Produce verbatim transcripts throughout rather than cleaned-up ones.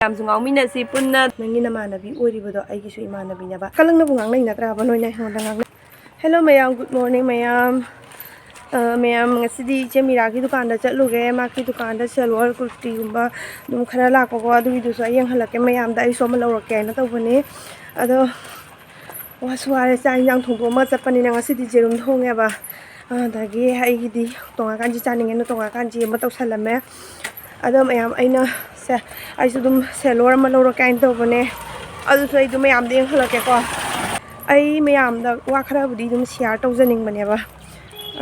ꯃꯌꯥꯝꯁꯨ ꯉꯥꯎꯃꯤꯟꯅꯁꯤ ꯄꯨꯟꯅ꯫ ꯅꯪꯒꯤ ꯅꯃꯥꯟꯅꯕꯤ ꯑꯣꯏꯔꯤꯕꯗꯣ ꯑꯩꯒꯤꯁꯨ ꯏꯃꯥꯟꯅꯕꯤꯅꯦꯕ꯫ ꯀꯂꯛꯅꯕꯨ ꯉꯥꯡꯅꯩ ꯅꯠꯇ꯭ꯔꯥꯕ ꯅꯣꯏꯅ ꯑꯩꯉꯣꯟꯗ ꯉꯥꯡꯅꯩ? Hello ꯃꯌꯥꯝ, good morning ꯃꯌꯥꯝ꯫ ꯑ, ꯃꯌꯥꯝ, ꯉꯁꯤꯗꯤ ꯏꯆꯦ ꯃꯤꯔꯥꯒꯤ ꯗꯨꯀꯥꯟꯗ ꯆꯠꯂꯨꯔꯦ꯫ ꯃꯥꯒꯤ ꯗꯨꯀꯥꯟꯗ ꯁꯦꯜꯋꯥꯔ ꯀꯨꯔꯇꯤꯒꯨꯝꯕ ꯑꯗꯨꯝ ꯈꯔ ꯂꯥꯛꯄꯀꯣ, ꯑꯗꯨꯒꯤꯗꯨꯁꯨ ꯑꯩ ꯌꯦꯡꯍꯜꯂꯛꯀꯦ꯫ ꯃꯌꯥꯝꯗ ꯑꯩꯁꯨ ꯑꯃ ꯂꯧꯔꯛꯀꯦ ꯍꯥꯏꯅ ꯇꯧꯕꯅꯦ꯫ ꯑꯗꯣ ꯋꯥꯁꯨ ꯋꯥꯔꯦ, ꯆꯥꯛ ꯏꯟꯖꯥꯡ ꯊꯣꯡꯗꯣꯛꯑꯝꯃꯒ ꯆꯠꯄꯅꯤꯅ꯫ ꯉꯁꯤꯗꯤ ꯌꯦꯔꯨꯝ ꯊꯣꯡꯉꯦꯕ꯫ ꯑꯗꯒꯤ ꯑꯩꯒꯤꯗꯤ ꯇꯣꯉꯥꯟ ꯀꯥꯟꯆꯤ ꯆꯥꯅꯤꯡꯉꯦꯅ ꯇꯣꯉꯥꯟ ꯀꯥꯟꯆꯤ ꯑꯃ ꯇꯧꯁꯜꯂꯝꯃꯦ꯫ ꯑꯗꯣ ꯃꯌꯥꯝ, ꯑꯩꯅ ꯁꯦ, ꯑꯩꯁꯨ ꯑꯗꯨꯝ ꯁꯦꯜꯋꯥꯔ ꯑꯃ ꯂꯧꯔꯛꯀꯦ ꯍꯥꯏꯅ ꯇꯧꯕꯅꯦ꯫ ꯑꯗꯨꯁꯨ ꯑꯩ ꯑꯗꯨꯝ ꯃꯌꯥꯝꯗ ꯌꯦꯡꯍꯜꯂꯛꯀꯦꯀꯣ꯫ ꯑꯩ ꯃꯌꯥꯝꯗ ꯋꯥ ꯈꯔꯕꯨꯗꯤ ꯑꯗꯨꯝ share ꯇꯧꯖꯅꯤꯡꯕꯅꯦꯕ꯫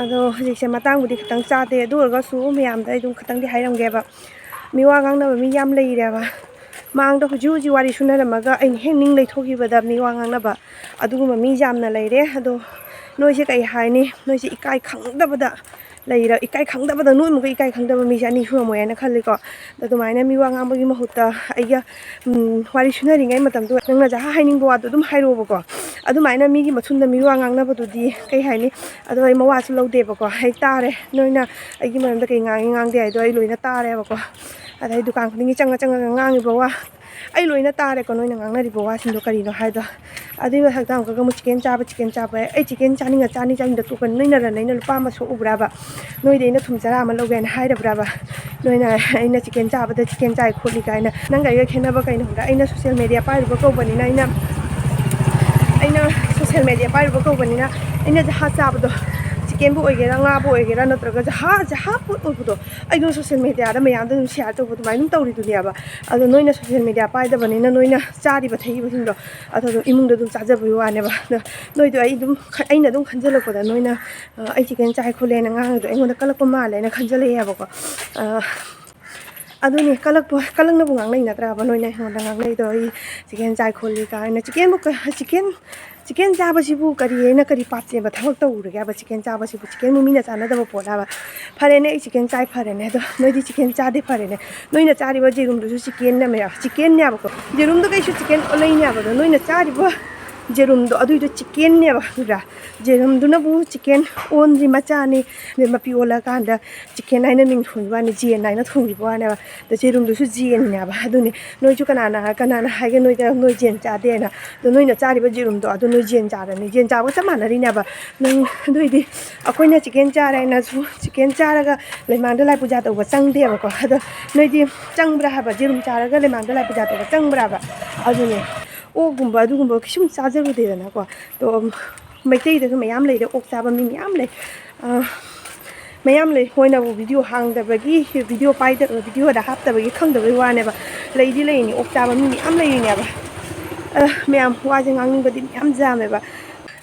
ꯑꯗꯣ ꯍꯧꯖꯤꯛꯁꯦ ꯃꯇꯥꯡꯕꯨꯗꯤ ꯈꯤꯇꯪ ꯆꯥꯗꯦ, ꯑꯗꯨ ꯑꯣꯏꯔꯒꯁꯨ ꯃꯌꯥꯝꯗ ꯑꯩ ꯑꯗꯨꯝ ꯈꯤꯇꯪꯗꯤ ꯍꯥꯏꯔꯝꯒꯦꯕ꯫ ꯃꯤꯋꯥ ꯉꯥꯡꯅꯕ ꯃꯤ ꯌꯥꯝ ꯂꯩꯔꯦꯕ꯫ ꯃꯥꯡꯗ ꯍꯧꯖꯤꯛ ꯍꯧꯖꯤꯛ ꯋꯥꯔꯤ ꯁꯨꯅꯔꯝꯃꯒ ꯑꯩꯅ ꯍꯦꯛ ꯅꯤꯡ ꯂꯩꯊꯣꯛꯈꯤꯕꯗ ꯃꯤꯋꯥ ꯉꯥꯡꯅꯕ ꯑꯗꯨꯒꯨꯝꯕ ꯃꯤ ꯌꯥꯝꯅ ꯂꯩꯔꯦ꯫ ꯑꯗꯣ ꯅꯣꯏꯁꯦ ꯀꯩ ꯍꯥꯏꯅꯤ, ꯅꯣꯏꯁꯦ ꯏꯀꯥꯏ ꯈꯪꯗꯕꯗ ꯂꯩꯔ-, ꯏꯀꯥꯏ ꯈꯪꯗꯕꯗ ꯅꯣꯏꯃꯨꯛꯀ ꯏꯀꯥꯏ ꯈꯪꯗꯕ ꯃꯤꯁꯦ ꯑꯅꯤ ꯁꯨꯔꯝꯃꯣꯏ ꯍꯥꯏꯅ ꯈꯜꯂꯤꯀꯣ꯫ ꯑꯗꯣ ꯑꯗꯨꯃꯥꯏꯅ ꯃꯤꯋꯥ ꯉꯥꯡꯕꯒꯤ ꯃꯍꯨꯠꯇ ꯑꯩꯒ, ꯎꯝ, ꯋꯥꯔꯤ ꯁꯨꯅꯔꯤꯉꯩ ꯃꯇꯝꯗꯨꯗ ꯅꯪꯅ ꯖꯍꯥ ꯍꯥꯏꯅꯤꯡꯕ ꯋꯥꯗꯣ ꯑꯗꯨꯝ ꯍꯥꯏꯔꯛꯑꯣꯕꯀꯣ꯫ ꯑꯗꯨꯃꯥꯏꯅ ꯃꯤꯒꯤ ꯃꯊꯨꯟꯗ ꯃꯤꯋꯥ ꯉꯥꯡꯅꯕꯗꯨꯗꯤ ꯀꯩ ꯍꯥꯏꯅꯤ, ꯑꯗꯣ ꯑꯩ ꯃꯋꯥꯁꯨ ꯂꯧꯗꯦꯕꯀꯣ꯫ ꯑꯩ ꯇꯥꯔꯦ, ꯅꯣꯏꯅ ꯑꯩꯒꯤ ꯃꯔꯝꯗ ꯀꯩ ꯉꯥꯡꯉꯤ ꯉꯥꯡꯗꯦ ꯍꯥꯏꯗꯣ ꯑꯩ ꯂꯣꯏꯅ ꯇꯥꯔꯦꯕꯀꯣ꯫ ꯑꯗꯩ ꯗꯨꯀꯥꯟ ꯈꯨꯗꯤꯡꯒꯤ ꯆꯪꯉ ꯆꯪꯉꯒ ꯉꯥꯡꯉꯤꯕ ꯋꯥ ꯑꯩ ꯂꯣꯏꯅ ꯇꯥꯔꯦꯀꯣ, ꯅꯣꯏꯅ ꯉꯥꯡꯅꯔꯤꯕ ꯋꯥꯁꯤꯡꯗꯣ ꯀꯔꯤꯅꯣ ꯍꯥꯏꯗꯣ꯫ ꯑꯗꯨꯒꯤ ꯃꯊꯛꯇ ꯑꯃꯨꯛꯀ ꯑꯃꯨꯛ ꯆꯤꯛꯀꯦꯟ ꯆꯥꯕ, ꯆꯤꯛꯀꯦꯟ ꯆꯥꯕ, ꯑꯩ ꯆꯤꯛꯀꯦꯟ ꯆꯥꯅꯤꯡꯉ ꯆꯥꯅꯤ, ꯆꯥꯅꯤꯡꯗ ꯇꯣꯛꯀꯅꯤ꯫ ꯅꯣꯏꯅ ꯔꯟ ꯑꯩꯅ ꯂꯨꯄꯥ ꯑꯃ ꯁꯣꯛꯎꯕ꯭ꯔꯥꯕ? ꯅꯣꯏꯗꯤ ꯑꯩꯅ ꯊꯨꯝ ꯆꯔꯥ ꯑꯃ ꯂꯧꯒꯦ ꯍꯥꯏꯅ ꯍꯥꯏꯔꯕ꯭ꯔꯥꯕ? ꯅꯣꯏꯅ ꯑꯩꯅ ꯆꯤꯛꯀꯦꯟ ꯆꯥꯕꯗ ꯆꯤꯛꯀꯦꯟ ꯆꯥꯏ ꯈꯣꯠꯂꯤ ꯀꯥꯏꯅ ꯅꯪꯒ ꯑꯩꯒ ꯈꯦꯠꯅꯕ ꯀꯩꯅꯣ ꯈꯪꯕ꯭ꯔꯥ? ꯑꯩꯅ social media ꯄꯥꯏꯔꯨꯕ ꯀꯧꯕꯅꯤꯅ, ꯑꯩꯅ, ꯑꯩꯅ social media ꯄꯥꯏꯔꯨꯕ ꯀꯧꯕꯅꯤꯅ ꯑꯩꯅ ꯖꯍꯥ ꯆꯥꯕꯗꯣ, ꯆꯤꯛꯀꯦꯟꯕꯨ ꯑꯣꯏꯒꯦꯔꯥ, ꯉꯥꯕꯨ ꯑꯣꯏꯒꯦꯔꯥ, ꯅꯠꯇ꯭ꯔꯒ ꯖꯍꯥ, ꯖꯍꯥ ꯄꯣꯠ ꯑꯣꯏꯕꯗꯣ, ꯑꯩ ꯑꯗꯨꯝ social mediaꯗ ꯃꯌꯥꯝꯗ ꯑꯗꯨꯝ share ꯇꯧꯕ ꯑꯗꯨꯃꯥꯏꯅ ꯑꯗꯨꯝ ꯇꯧꯔꯤꯗꯨꯅꯦꯕ꯫ ꯑꯗꯣ ꯅꯣꯏꯅ social media ꯄꯥꯏꯗꯕꯅꯤꯅ ꯅꯣꯏꯅ ꯆꯥꯔꯤꯕ ꯊꯛꯏꯕꯁꯤꯡꯗꯣ ꯑꯗꯣ ꯑꯗꯨꯝ ꯏꯃꯨꯡꯗ ꯑꯗꯨꯝ ꯆꯥꯖꯕꯒꯤ ꯋꯥꯅꯦꯕ꯫ ꯑꯗꯣ ꯅꯣꯏꯗꯣ ꯑꯩ ꯑꯗꯨꯝ ꯈ-, ꯑꯩꯅ ꯑꯗꯨꯝ ꯈꯟꯖꯜꯂꯛꯄꯗ ꯅꯣꯏꯅ, ꯑ, ꯑꯩ ꯆꯤꯛꯀꯦꯟ ꯆꯥꯏ ꯈꯣꯠꯂꯦꯅ ꯉꯥꯡꯉꯤꯗꯣ ꯑꯩꯉꯣꯟꯗ ꯀꯜꯂꯛꯄ ꯃꯥꯜꯂꯦꯅ ꯈꯟꯖꯜꯂꯛꯑꯦꯕꯀꯣ꯫ ꯑ, ꯑꯗꯨꯅꯤ, ꯀꯜꯂꯛꯄ, ꯀꯜꯂꯛꯅꯕꯨ ꯉꯥꯡꯅꯩ ꯅꯠꯇ꯭ꯔꯥꯕ ꯅꯣꯏꯅ ꯑꯩꯉꯣꯟꯗ ꯉꯥꯡꯅꯩꯗꯣ? ꯑꯩ ꯆꯤꯛꯀꯦꯟ ꯆꯥꯏ ꯈꯣꯠꯂꯤ ꯀꯥꯏꯅ꯫ ꯆꯤꯛꯀꯦꯟꯕꯨ ꯀ-, ꯆꯤꯛꯀꯦꯟ, ꯆꯤꯛꯀꯦꯟ ꯆꯥꯕꯁꯤꯕꯨ ꯀꯔꯤ ꯑꯩꯅ ꯀꯔꯤ ꯄꯥꯞ ꯆꯦꯟꯕ ꯊꯕꯛ ꯇꯧꯔꯨꯔꯒꯦ ꯍꯥꯏꯕ? ꯆꯤꯛꯀꯦꯟ ꯆꯥꯕꯁꯤꯕꯨ, ꯆꯤꯛꯀꯦꯟꯕꯨ ꯃꯤꯅ ꯆꯥꯅꯗꯕ ꯄꯣꯠꯂꯕ? ꯐꯔꯦꯅꯦ, ꯑꯩ ꯆꯤꯛꯀꯦꯟ ꯆꯥꯏ ꯐꯔꯦꯅꯦ, ꯑꯗꯣ ꯅꯣꯏꯗꯤ ꯆꯤꯛꯀꯦꯟ ꯆꯥꯗꯦ ꯐꯔꯦꯅꯦ꯫ ꯅꯣꯏꯅ ꯆꯥꯔꯤꯕ ꯌꯦꯔꯨꯝꯗꯨꯁꯨ ꯆꯤꯛꯀꯦꯟꯅꯦꯕ, ꯆꯤꯛꯀꯦꯟꯅꯦꯕꯀꯣ꯫ ꯌꯦꯔꯨꯝꯗꯣ ꯀꯩꯁꯨ ꯆꯤꯛꯀꯦꯟ ꯑꯣꯜꯂꯛꯏꯅꯦꯕ, ꯑꯗꯣ ꯅꯣꯏꯅ ꯆꯥꯔꯤꯕ ꯌꯦꯔꯨꯝꯗꯣ ꯑꯗꯨꯏꯗꯣ ꯆꯤꯛꯀꯦꯟꯅꯦꯕ, ꯈꯪꯕ꯭ꯔꯥ? ꯌꯦꯔꯨꯝꯗꯨꯅꯕꯨ ꯆꯤꯛꯀꯦꯟ ꯑꯣꯟꯗ꯭ꯔꯤ ꯃꯆꯥꯅꯤ꯫ ꯑꯗꯩ ꯃꯄꯤ ꯑꯣꯜꯂꯀꯥꯟꯗ ꯆꯤꯛꯀꯦꯟ ꯍꯥꯏꯅ ꯃꯤꯡ ꯊꯣꯟꯕ ꯋꯥꯅꯤ, ꯖꯦꯟ ꯍꯥꯏꯅ ꯊꯣꯟꯈꯤꯕ ꯋꯥꯅꯦꯕ꯫ ꯑꯗꯣ ꯌꯦꯔꯨꯝꯗꯨꯁꯨ ꯖꯦꯟꯅꯦꯕ꯫ ꯑꯗꯨꯅꯤ, ꯅꯣꯏꯁꯨ ꯀꯅꯥꯅ, ꯀꯅꯥꯅ ꯍꯥꯏꯒꯦ ꯅꯣꯏꯗ ꯅꯣꯏ ꯖꯦꯟ ꯆꯥꯗꯦꯅ? ꯑꯗꯣ ꯅꯣꯏꯅ ꯆꯥꯔꯤꯕ ꯌꯦꯔꯨꯝꯗꯣ ꯑꯗꯨ ꯅꯣꯏ ꯖꯦꯟ ꯆꯥꯔꯅꯤ, ꯖꯦꯟ ꯆꯥꯕꯒ ꯆꯞ ꯃꯥꯟꯅꯔꯤꯅꯦꯕ꯫ ꯅꯪ ꯑꯗꯨꯏꯗꯤ ꯑꯩꯈꯣꯏꯅ ꯆꯤꯛꯀꯦꯟ ꯆꯥꯔꯦꯅꯁꯨ, ꯆꯤꯛꯀꯦꯟ ꯆꯥꯔꯒ ꯂꯩꯃꯥꯡꯗ ꯂꯥꯏ ꯄꯨꯖꯥ ꯇꯧꯕ ꯆꯪꯗꯦꯕꯀꯣ꯫ ꯑꯗꯣ ꯅꯣꯏꯗꯤ ꯆꯪꯕ꯭ꯔꯥ ꯍꯥꯏꯕ? ꯌꯦꯔꯨꯝ ꯆꯥꯔꯒ ꯂꯩꯃꯥꯡꯗ ꯂꯥꯏ ꯄꯨꯖꯥ ꯇꯧꯕ ꯆꯪꯕ꯭ꯔꯥꯕ? ꯑꯗꯨꯅꯦ, ꯑꯣꯛꯒꯨꯝꯕ ꯑꯗꯨꯒꯨꯝꯕ ꯀꯩꯁꯨꯝ ꯆꯥꯖꯔꯨꯗꯦꯗꯅꯀꯣ꯫ ꯑꯗꯣ ꯃꯩꯇꯩꯗꯁꯨ ꯃꯌꯥꯝ ꯂꯩꯔꯦ, ꯑꯣꯛ ꯆꯥꯕ ꯃꯤ ꯃꯌꯥꯝ ꯂꯩ꯫ ꯑ, ꯃꯌꯥꯝ ꯂꯩ꯫ ꯃꯣꯏꯅꯕꯨ ꯚꯤꯗꯤꯑꯣ ꯍꯥꯡꯗꯕꯒꯤ, ꯚꯤꯗꯤꯑꯣ ꯄꯥꯏꯗ-, ꯚꯤꯗꯤꯑꯣꯗ ꯍꯥꯞꯇꯕꯒꯤ ꯈꯪꯗꯕꯩ ꯋꯥꯅꯦꯕ꯫ ꯂꯩꯗꯤ ꯂꯩꯔꯤꯅꯤ, ꯑꯣꯛ ꯆꯥꯕ ꯃꯤ ꯃꯌꯥꯝ ꯂꯩꯔꯤꯅꯦꯕ꯫ ꯑ, ꯃꯌꯥꯝ ꯋꯥꯁꯦ ꯉꯥꯡꯅꯤꯡꯕꯗꯤ ꯃꯌꯥꯝ ꯌꯥꯝꯃꯦꯕ꯫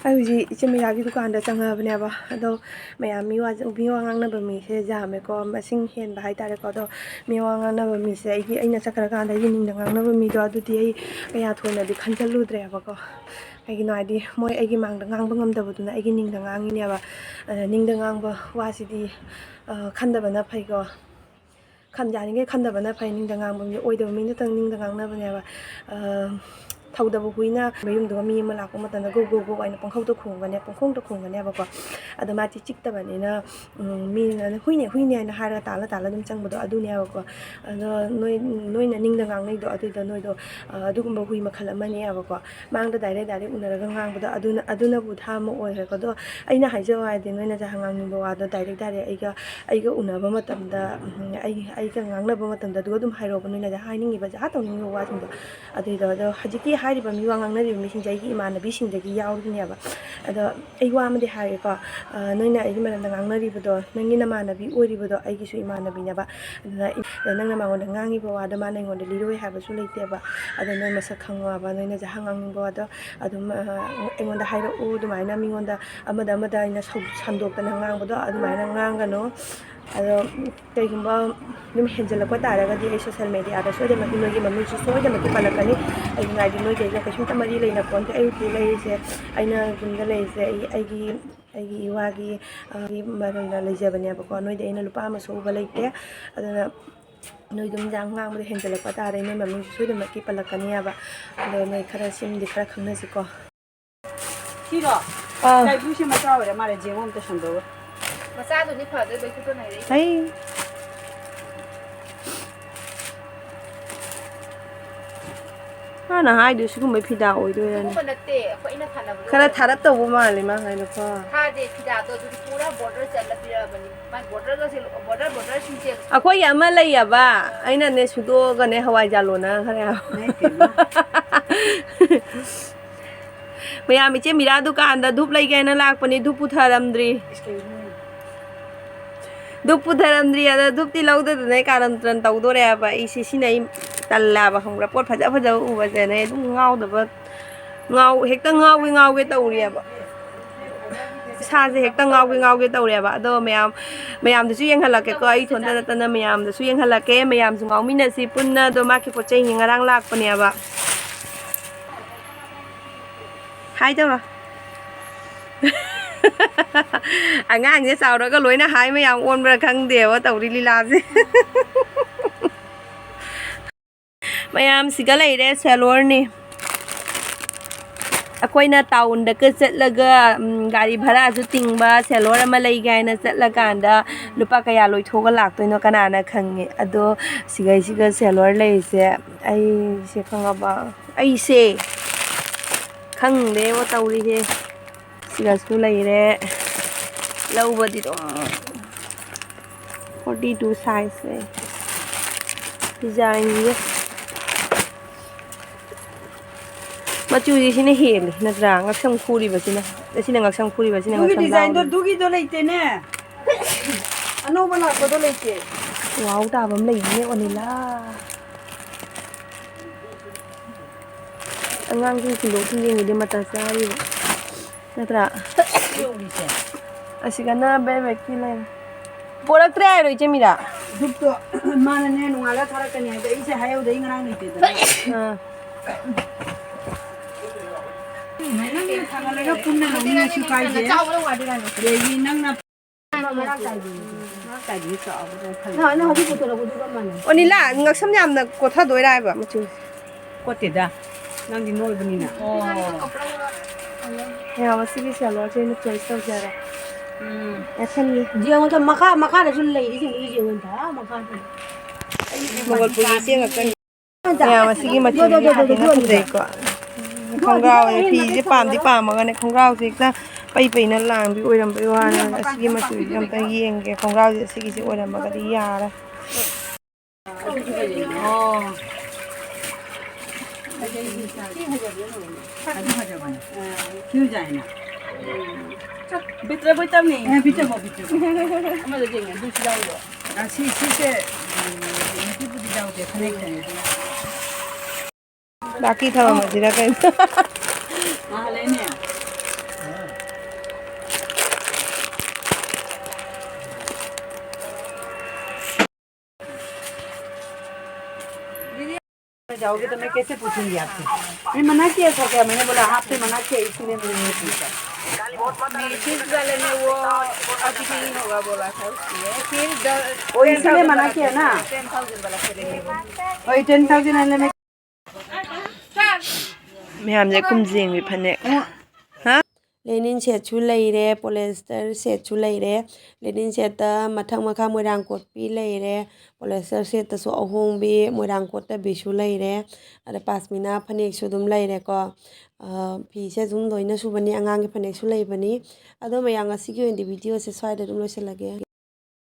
ꯑꯩ ꯍꯧꯖꯤꯛ ꯏꯆꯦ ꯃꯤꯔꯥꯒꯤ ꯗꯨꯀꯥꯟꯗ ꯆꯪꯉꯛꯑꯕꯅꯦꯕ꯫ ꯑꯗꯣ ꯃꯌꯥꯝ ꯃꯤ ꯋꯥ, ꯃꯤ ꯋꯥ ꯉꯥꯡꯅꯕ ꯃꯤꯁꯦ ꯌꯥꯝꯃꯦꯀꯣ, ꯃꯁꯤꯡ ꯍꯦꯟꯕ ꯍꯥꯏꯇꯥꯔꯦꯀꯣ꯫ ꯑꯗꯣ ꯃꯤ ꯋꯥ ꯉꯥꯡꯅꯕ ꯃꯤꯁꯦ ꯑꯩꯒꯤ, ꯑꯩꯅ ꯆꯠꯈ꯭ꯔꯀꯥꯟꯗ ꯑꯩꯒꯤ ꯅꯤꯡꯗ ꯉꯥꯡꯅꯕ ꯃꯤꯗꯣ ꯑꯗꯨꯗꯤ ꯑꯩ ꯀꯌꯥ ꯊꯣꯏꯅꯗꯤ ꯈꯟꯖꯜꯂꯨꯗ꯭ꯔꯦꯕꯀꯣ꯫ ꯀꯩꯒꯤꯅꯣ ꯍꯥꯏꯗꯤ ꯃꯣꯏ ꯑꯩꯒꯤ ꯃꯥꯡꯗ ꯉꯥꯡꯕ ꯉꯝꯗꯕꯗꯨꯅ ꯑꯩꯒꯤ ꯅꯤꯡꯗ ꯉꯥꯡꯉꯤꯅꯦꯕ꯫ ꯑꯗ ꯅꯤꯡꯗ ꯉꯥꯡꯕ ꯋꯥꯁꯤꯗꯤ, ꯑ, ꯈꯟꯗꯕꯅ ꯐꯩꯀꯣ꯫ ꯈꯟ-, ꯌꯥꯔꯤꯉꯩ ꯈꯟꯗꯕꯅ ꯐꯩ ꯅꯤꯡꯗ ꯉꯥꯡꯕ ꯃꯤ꯫ ꯑꯣꯏꯗꯕ ꯃꯤꯅꯇꯪ ꯅꯤꯡꯗ ꯉꯥꯡꯅꯕꯅꯦꯕ꯫ ꯑ, ꯊꯧꯗꯕ ꯍꯨꯏꯅ ꯃꯌꯨꯝꯗꯨꯒ ꯃꯤ ꯑꯃ ꯂꯥꯛꯄ ꯃꯇꯝꯗ ꯒꯧ ꯒꯧ ꯒꯧ ꯍꯥꯏꯅ ꯄꯪꯈꯧꯗ ꯈꯣꯡꯒꯅꯦ, ꯄꯪꯈꯣꯡꯗ ꯈꯣꯡꯒꯅꯦꯕꯀꯣ꯫ ꯑꯗꯣ ꯃꯥꯗꯤ ꯆꯤꯛꯇꯕꯅꯤꯅ, ꯎꯝ, ꯃꯤꯅ "ꯍꯨꯏꯅꯦ, ꯍꯨꯏꯅꯦ" ꯍꯥꯏꯅ ꯍꯥꯏꯔꯒ ꯇꯥꯜꯂ ꯇꯥꯜꯂ ꯑꯗꯨꯝ ꯆꯪꯕꯗꯣ ꯑꯗꯨꯅꯦꯕꯀꯣ꯫ ꯑꯗꯣ ꯅꯣꯏ, ꯅꯣꯏꯅ ꯅꯤꯡꯗ ꯉꯥꯡꯅꯩꯗꯣ ꯑꯗꯨꯏꯗꯣ ꯅꯣꯏꯗꯣ, ꯑ, ꯑꯗꯨꯒꯨꯝꯕ ꯍꯨꯏ ꯃꯈꯜ ꯑꯃꯅꯦꯕꯀꯣ꯫ ꯃꯥꯡꯗ direct direct ꯎꯅꯔꯒ ꯉꯥꯡꯕꯗꯣ ꯑꯗꯨꯅ, ꯑꯗꯨꯅꯕꯨ ꯊꯥ ꯑꯃ ꯑꯣꯏꯈ꯭ꯔꯦꯀꯣ꯫ ꯑꯗꯣ ꯑꯩꯅ ꯍꯥꯏꯖꯧ ꯍꯥꯏꯔꯗꯤ ꯅꯣꯏꯅ ꯖꯍꯥ ꯉꯥꯡꯅꯤꯡꯕ ꯋꯥꯗꯣ direct direct ꯑꯩꯒ, ꯑꯩꯒ ꯎꯅꯕ ꯃꯇꯝꯗ, ꯎꯝ, ꯑꯩ, ꯑꯩꯒ ꯉꯥꯡꯅꯕ ꯃꯇꯝꯗ ꯑꯗꯨꯒ ꯑꯗꯨꯝ ꯍꯥꯏꯔꯛꯑꯣꯕ, ꯅꯣꯏꯅ ꯖꯍꯥ ꯍꯥꯏꯅꯤꯡꯉꯤꯕ, ꯖꯍꯥ ꯇꯧꯅꯤꯡꯉꯤꯕ ꯋꯥꯁꯤꯡꯗꯣ꯫ ꯑꯗꯨꯏꯗꯣ, ꯑꯗꯣ ꯍꯧꯖꯤꯛꯀꯤ ꯍꯥꯏꯔꯤꯕ ꯃꯤ ꯋꯥ ꯉꯥꯡꯅꯔꯤꯕ ꯃꯤꯁꯤꯡꯁꯦ ꯑꯩꯒꯤ ꯏꯃꯥꯟꯅꯕꯤꯁꯤꯡꯗꯒꯤ ꯌꯥꯎꯔꯤꯅꯦꯕ꯫ ꯑꯗꯣ ꯑꯩ ꯋꯥ ꯑꯃꯗꯤ ꯍꯥꯏꯒꯦꯀꯣ꯫ ꯑ, ꯅꯣꯏꯅ ꯑꯩꯒꯤ ꯃꯔꯝꯗ ꯉꯥꯡꯅꯔꯤꯕꯗꯣ, ꯅꯪꯒꯤ ꯅꯃꯥꯟꯅꯕꯤ ꯑꯣꯏꯔꯤꯕꯗꯣ ꯑꯩꯒꯤꯁꯨ ꯏꯃꯥꯟꯅꯕꯤꯅꯦꯕ꯫ ꯑꯗꯨꯅ ꯏ-, ꯅꯪꯅ ꯃꯉꯣꯟꯗ ꯉꯥꯡꯉꯤꯕ ꯋꯥꯗꯣ ꯃꯥꯅ ꯑꯩꯉꯣꯟꯗ ꯂꯤꯔꯣꯏ ꯍꯥꯏꯕꯁꯨ ꯂꯩꯇꯦꯕ꯫ ꯑꯗꯣ ꯅꯣꯏ ꯃꯁꯛ ꯈꯪꯉꯣꯕ, ꯅꯣꯏꯅ ꯖꯍꯥ ꯉꯥꯡꯅꯤꯡꯕ ꯋꯥꯗꯣ ꯑꯗꯨꯝ, ꯑ, ꯑꯩꯉꯣꯟꯗ ꯍꯥꯏꯔꯛꯎ꯫ ꯑꯗꯨꯃꯥꯏꯅ ꯃꯤꯉꯣꯟꯗ ꯑꯃꯗ ꯑꯃꯗ ꯑꯩꯅ ꯁꯧ-, ꯁꯟꯗꯣꯛꯇꯅ ꯉꯥꯡꯕꯗꯣ ꯑꯗꯨꯃꯥꯏꯅ ꯉꯥꯡꯒꯅꯨ꯫ ꯑꯗꯣ ꯀꯩꯒꯨꯝꯕ ꯑꯗꯨꯝ ꯍꯦꯟꯖꯜꯂꯛꯄ ꯇꯥꯔꯒꯗꯤ ꯑꯩ social media ꯗ ꯁꯣꯏꯗꯅꯃꯛꯀꯤ ꯅꯣꯏꯒꯤ ꯃꯃꯤꯡꯁꯨ ꯁꯣꯏꯗꯅꯃꯛꯀꯤ ꯄꯜꯂꯛꯀꯅꯤ꯫ ꯀꯩꯒꯤꯅꯣ ꯍꯥꯏꯗꯤ ꯅꯣꯏꯒ ꯑꯩꯒ ꯀꯩꯁꯨꯝꯇ ꯃꯔꯤ ꯂꯩꯅꯄꯣꯟꯇꯦ꯫ ꯑꯩ ꯍꯧꯖꯤꯛ ꯂꯩꯔꯤꯁꯦ, ꯑꯩꯅ ꯌꯨꯝꯗ ꯂꯩꯔꯤꯁꯦ ꯑꯩ, ꯑꯩꯒꯤ, ꯑꯩꯒꯤ ꯏꯋꯥꯒꯤ, ꯑ, ꯒꯤ ꯃꯔꯜꯗ ꯂꯩꯖꯕꯅꯦꯕꯀꯣ꯫ ꯅꯣꯏꯗꯤ ꯑꯩꯅ ꯂꯨꯄꯥ ꯑꯃꯁꯨ ꯎꯕ ꯂꯩꯇꯦ꯫ ꯑꯗꯨꯅ ꯅꯣꯏ ꯑꯗꯨꯝ ꯌꯥꯝ ꯉꯥꯡꯕꯗ ꯍꯦꯟꯖꯜꯂꯛꯄ ꯇꯥꯔꯦ, ꯅꯣꯏ ꯃꯃꯤꯡꯁꯨ ꯁꯣꯏꯗꯅꯃꯛꯀꯤ ꯄꯜꯂꯛꯀꯅꯤ ꯍꯥꯏꯕ꯫ ꯑꯗꯣ ꯅꯣꯏ ꯈꯔ ꯁꯤꯃꯗꯤ ꯈꯔ ꯈꯪꯅꯁꯤꯀꯣ꯫ ꯁꯤꯔꯣ? ꯑꯥ꯫ ꯁ꯭ꯀꯥꯏ ꯕ꯭ꯂꯨꯁꯦ ꯃꯆꯥ ꯑꯣꯏꯔ ꯃꯥꯜꯂꯦ, ꯖꯦꯡꯉꯣ ꯑꯝꯇ ꯁꯟꯗꯣꯛꯑꯒ꯫ ꯃꯆꯥꯗꯨꯅꯤ ꯐꯗꯣꯏ, ꯂꯣꯏ ꯊꯨꯞꯇꯅ ꯍꯩꯔꯛꯏꯁꯦ꯫ ꯍꯩ꯫ ꯃꯥꯅ ꯍꯥꯏꯗꯣ ꯁꯤꯒꯨꯝꯕꯩ ꯐꯤꯗꯥ ꯑꯣꯏꯗꯣꯏꯔꯅꯦ? ꯑꯗꯨꯒꯨꯝꯕ ꯅꯠꯇꯦ, ꯑꯩꯈꯣꯏ ꯑꯩꯅ ꯊꯥꯅꯕꯗꯣ ꯈꯔ ꯑꯣꯏꯔꯕꯅꯦ꯫ ꯊꯥꯔꯞ ꯇꯧꯕ ꯃꯥꯜꯂꯦ ꯃꯥ ꯍꯥꯏꯗꯣꯀꯣ꯫ ꯊꯥꯗꯦ, ꯐꯤꯗꯥꯗꯣ ꯑꯗꯨꯗꯤ ꯄꯨꯔꯥ ꯕꯣꯔꯗꯔ ꯆꯠꯂ ꯄꯤꯔꯛꯑꯕꯅꯤ꯫ ꯃꯥꯏ ꯕꯣꯔꯗꯔꯒꯁꯦ, ꯕꯣꯔꯗꯔ, ꯕꯣꯔꯗꯔꯁꯤꯡꯁꯦ꯫ ꯑꯩꯈꯣꯏꯒꯤ ꯑꯃ ꯂꯩꯌꯦꯕ, ꯑꯩꯅꯅꯦ ꯁꯨꯗꯣꯛꯑꯒꯅꯦ ꯍꯋꯥꯏꯖꯥꯔ ꯂꯣꯟꯅꯈ꯭ꯔꯦ ꯍꯥꯏꯕ꯫ ꯏꯃꯥꯏ ꯄꯦꯝꯃ꯫ ꯃꯌꯥꯝ, ꯏꯆꯦ ꯃꯤꯔꯥ ꯗꯨꯀꯥꯟꯗ ꯙꯨꯞ ꯂꯩꯒꯦ ꯍꯥꯏꯅ ꯂꯥꯛꯄꯅꯤ, ꯙꯨꯞ ꯄꯨꯊꯔꯝꯗ꯭ꯔꯤ꯫ ꯏꯁ, ꯀꯩꯅꯣ? ꯙꯨꯞ ꯄꯨꯊꯔꯝꯗ꯭ꯔꯤ, ꯑꯗ ꯙꯨꯞꯇꯤ ꯂꯧꯗꯗꯅ ꯑꯩ ꯀꯥꯔꯟ ꯇꯨꯔꯟ ꯇꯧꯗꯣꯔꯦ ꯍꯥꯏꯕ꯫ ꯑꯩꯁꯦ ꯁꯤꯅ ꯑꯩ ꯇꯜꯂꯦꯕ, ꯈꯪꯕ꯭ꯔꯥ? ꯄꯣꯠ ꯐꯖ ꯐꯖꯕ ꯎꯕꯁꯦꯅꯦ ꯑꯩ ꯑꯗꯨꯝ ꯉꯥꯎꯗꯕ, ꯉꯥꯎ-, ꯍꯦꯛꯇ ꯉꯥꯎꯒꯦ ꯉꯥꯎꯒꯦ ꯇꯧꯔꯤꯑꯕ꯫ ꯏꯁꯥꯁꯦ ꯍꯦꯛꯇ ꯉꯥꯎꯒꯦ ꯉꯥꯎꯒꯦ ꯇꯧꯔꯦꯕ꯫ ꯑꯗꯣ ꯃꯌꯥꯝ, ꯃꯌꯥꯝꯗꯁꯨ ꯌꯦꯡꯍꯜꯂꯛꯀꯦꯀꯣ, ꯑꯩ ꯏꯊꯣꯟꯇ ꯅꯠꯇꯅ ꯃꯌꯥꯝꯗꯁꯨ ꯌꯦꯡꯍꯜꯂꯛꯀꯦ꯫ ꯃꯌꯥꯝꯁꯨ ꯉꯥꯎꯃꯤꯟꯅꯁꯤ ꯄꯨꯟꯅ꯫ ꯑꯗꯣ ꯃꯥꯒꯤ ꯄꯣꯠ ꯆꯩꯁꯦ ꯉꯔꯥꯡ ꯂꯥꯛꯄꯅꯦꯕ꯫ ꯍꯥꯏ ꯇꯧꯔꯣ꯫ ꯑꯉꯥꯡꯁꯦ ꯆꯥꯎꯔꯒ ꯂꯣꯏꯅ ꯍꯥꯏ ꯃꯌꯥꯝ ꯑꯣꯟꯕ꯭ꯔꯥ ꯈꯪꯗꯦꯕ ꯇꯧꯔꯤ ꯂꯤꯂꯥꯁꯦ꯫ ꯃꯌꯥꯝꯁꯤꯒ ꯂꯩꯔꯦ, ꯁꯦꯂꯣꯔꯅꯤ꯫ ꯑꯩꯈꯣꯏꯅ ꯇꯥꯎꯟꯗꯒ ꯆꯠꯂꯒ, ꯎꯝ, ꯒꯥꯔꯤ ꯚꯔꯥꯁꯨ ꯇꯤꯡꯕ, ꯁꯦꯂꯣꯔ ꯑꯃ ꯂꯩꯒꯦ ꯍꯥꯏꯅ ꯆꯠꯂꯀꯥꯟꯗ ꯂꯨꯄꯥ ꯀꯌꯥ ꯂꯣꯏꯊꯣꯛꯑꯒ ꯂꯥꯛꯇꯣꯏꯅꯣ ꯀꯅꯥꯅ ꯈꯪꯉꯤ? ꯑꯗꯣ ꯁꯤꯒꯩꯁꯤꯒ ꯁꯦꯂꯣꯔ ꯂꯩꯔꯤꯁꯦ ꯑꯩꯁꯦ ꯈꯪꯉꯕ? ꯑꯩꯁꯦ ꯈꯪꯗꯦꯕ ꯇꯧꯔꯤꯁꯦ꯫ ꯁꯤꯒꯁꯨ ꯂꯩꯔꯦ꯫ ꯂꯧꯕꯗꯤ ꯑꯗꯨꯝ forty two size ꯂꯩ꯫ Design ꯁꯦ꯫ ꯃꯆꯨꯁꯦ ꯁꯤꯅ ꯍꯦꯜꯂꯤ ꯅꯠꯇ꯭ꯔꯥ? ꯉꯛꯁꯝ ꯈꯨꯔꯤꯕꯁꯤꯅ꯫ ꯑꯁꯤꯅ ꯉꯛꯁꯝ ꯈꯨꯔꯤꯕ, ꯁꯤꯅ ꯑꯗꯨꯒꯤ ꯉꯛꯁꯝ design ꯗꯣ, ꯂꯥꯎꯔꯤꯕ꯫ ꯑꯗꯨꯒꯤꯗꯣ ꯂꯩꯇꯦꯅꯦ꯫ ꯑꯅꯧꯕ ꯂꯥꯛꯄꯗꯣ ꯂꯩꯇꯦ꯫ Wow ꯇꯥꯕ ꯑꯃ ꯂꯩꯕꯅꯦ, ꯑꯣꯅꯤꯂꯥ꯫ ꯑꯉꯥꯡꯁꯤꯡ ꯊꯤꯟꯗꯣꯛ ꯊꯤꯟꯖꯤꯟꯒꯤꯗꯤ ꯃꯇꯝ ꯆꯥꯔꯤꯕ ꯅꯠꯇ꯭ꯔꯥ? ꯌꯧꯔꯤꯁꯦ꯫ ꯑꯁꯤꯒꯅ ꯕꯦꯕꯦꯛꯀꯤ ꯂꯩꯔꯦ꯫ ꯄꯣꯔꯛꯇ꯭ꯔꯦ ꯍꯥꯏꯔꯣ, ꯏꯆꯦ ꯃꯤꯔꯥ? ꯙꯨꯞꯇꯣ ꯃꯥꯅꯅꯦ ꯅꯣꯡꯉꯥꯜꯂ ꯊꯥꯔꯛꯀꯅꯤ ꯍꯥꯏꯗꯤ ꯑꯩꯁꯦ ꯍꯥꯏꯍꯧꯗ ꯑꯩ ꯉꯔꯥꯡ ꯂꯩꯇꯦꯗꯅ꯫ ꯑꯥ꯫ ꯅꯪꯅ ꯊꯥꯡꯒꯠꯂꯒ ꯄꯨꯟꯅ ꯂꯧꯃꯤꯟꯅꯁꯤ ꯀꯥꯏꯁꯦ꯫ ꯑꯗꯒꯤ ꯅꯪꯅ ꯑꯣꯅꯤꯂꯥ, ꯉꯛꯁꯝ ꯌꯥꯝꯅ ꯀꯣꯊꯗꯣꯏꯔꯥ ꯍꯥꯏꯕ ꯃꯆꯨ? ꯀꯣꯠꯇꯦꯗ, ꯅꯪꯗꯤ ꯅꯣꯏꯕꯅꯤꯅ꯫ ꯑꯣ꯫ ꯃꯌꯥꯝ ꯑꯁꯤꯒꯤ ꯁꯦꯂꯔꯁꯦ ꯑꯩꯅ ꯆꯣꯏꯁ ꯇꯧꯖꯔꯦ꯫ ꯎꯝ꯫ ꯑꯦꯛꯁꯟꯒꯤ꯫ ꯌꯦꯡꯉꯣ, ꯃꯈꯥ, ꯃꯈꯥꯗꯁꯨ ꯂꯩꯔꯤꯁꯤꯡꯗꯨ ꯌꯦꯡꯉꯣ, ꯑꯥ, ꯃꯈꯥꯗ꯫ ꯃꯪꯒꯣꯜꯄꯨꯔꯒꯤ ꯆꯦꯡ ꯉꯥꯛꯇꯅꯤ꯫ ꯃꯌꯥꯝ ꯑꯁꯤꯒꯤ ꯃꯆꯨꯁꯦ ꯌꯥꯝ ꯐꯖꯩꯀꯣ꯫ ꯈꯣꯡꯒ꯭ꯔꯥꯎꯁꯦ, ꯐꯤꯁꯦ ꯄꯥꯝꯗꯤ ꯄꯥꯝꯃꯒꯅꯦ, ꯈꯣꯡꯒ꯭ꯔꯥꯎꯁꯦ ꯍꯦꯛꯇ ꯄꯩ ꯄꯩꯅ ꯂꯥꯡꯕꯤ ꯑꯣꯏꯔꯝꯕꯩ ꯋꯥꯅꯦ꯫ ꯑꯁꯤꯒꯤ ꯃꯆꯨꯁꯦ ꯑꯝꯇ ꯌꯦꯡꯒꯦ꯫ ꯈꯣꯡꯒ꯭ꯔꯥꯎꯁꯦ ꯑꯁꯤꯒꯤꯁꯦ ꯑꯣꯏꯔꯝꯃꯒꯗꯤ ꯌꯥꯔꯦ꯫ ꯑꯣ꯫ ꯑꯗꯨ ꯐꯖꯕꯅꯦ꯫ ꯁꯤ ꯌꯥꯏꯅ꯫ ꯕꯤꯇ꯭ꯔ ꯕꯣꯏ ꯇꯝꯅꯤ꯫ ꯑꯦ, ꯕꯤꯇ꯭ꯔ ꯕꯣꯏ, ꯕꯤꯇ꯭ꯔ ꯕꯣꯏ꯫ ꯑꯃꯗ ꯌꯦꯡꯉꯦ, ꯑꯗꯨꯁꯨ ꯌꯥꯎꯔꯣ꯫ ꯑ, ꯁꯤ, ꯁꯤꯁꯦ, ꯎꯝ, ꯅꯨꯄꯤꯕꯨꯗꯤ ꯌꯥꯎꯗꯦ, ꯐꯅꯦꯛꯇꯅꯤ꯫ ꯂꯥꯛꯀꯤ ꯊꯝꯃꯝꯃꯁꯤꯔ ꯀꯩꯅꯣ? ꯃꯥꯜꯂꯦꯅꯦ꯫ जाओगे तो मैं कैसे पूछूंगी आपसे? मैं मना किया था क्या? मैंने बोला, आपने मना किया, इसलिए मैंने नहीं पूछा। बीस वाले में वो अभी नहीं होगा बोला था उसने। फिर द-, वो इसलिए मना किया ना। टेन थाउजेंड वाला करेंगे। वही टेन थाउजेंड वाले में ꯃꯌꯥꯝꯁꯦ ꯀꯨꯝꯖꯦꯡꯕꯤ ꯐꯅꯦꯛ꯫ ꯍꯥ? ꯂꯦꯅꯤꯟ ꯁꯦꯠꯁꯨ ꯂꯩꯔꯦ, ꯄꯣꯂꯦꯁꯇꯔ ꯁꯦꯠꯁꯨ ꯂꯩꯔꯦ꯫ ꯂꯦꯅꯤꯟ ꯁꯦꯠꯇ ꯃꯊꯛ ꯃꯈꯥ ꯃꯣꯏꯔꯥꯡ ꯀꯣꯠꯄꯤ ꯂꯩꯔꯦ, ꯄꯣꯂꯦꯁꯇꯔ ꯁꯦꯠꯇꯁꯨ ꯑꯍꯣꯡꯕꯤ ꯃꯣꯏꯔꯥꯡ ꯀꯣꯠꯇꯕꯤꯁꯨ ꯂꯩꯔꯦ꯫ ꯑꯗ ꯄꯥꯁꯃꯤꯅꯥ ꯐꯅꯦꯛꯁꯨ ꯑꯗꯨꯝ ꯂꯩꯔꯦꯀꯣ꯫ ꯑ, ꯐꯤꯁꯦ ꯑꯗꯨꯝ ꯂꯣꯏꯅ ꯁꯨꯕꯅꯤ, ꯑꯉꯥꯡꯒꯤ ꯐꯅꯦꯛꯁꯨ ꯂꯩꯕꯅꯤ꯫ ꯑꯗꯣ ꯃꯌꯥꯝ, ꯉꯁꯤꯒꯤ ꯑꯣꯏꯅꯗꯤ ꯚꯤꯗꯤꯑꯣꯁꯦ ꯁ꯭ꯋꯥꯏꯗ ꯑꯗꯨꯝ ꯂꯣꯏꯁꯤꯜꯂꯒꯦ꯫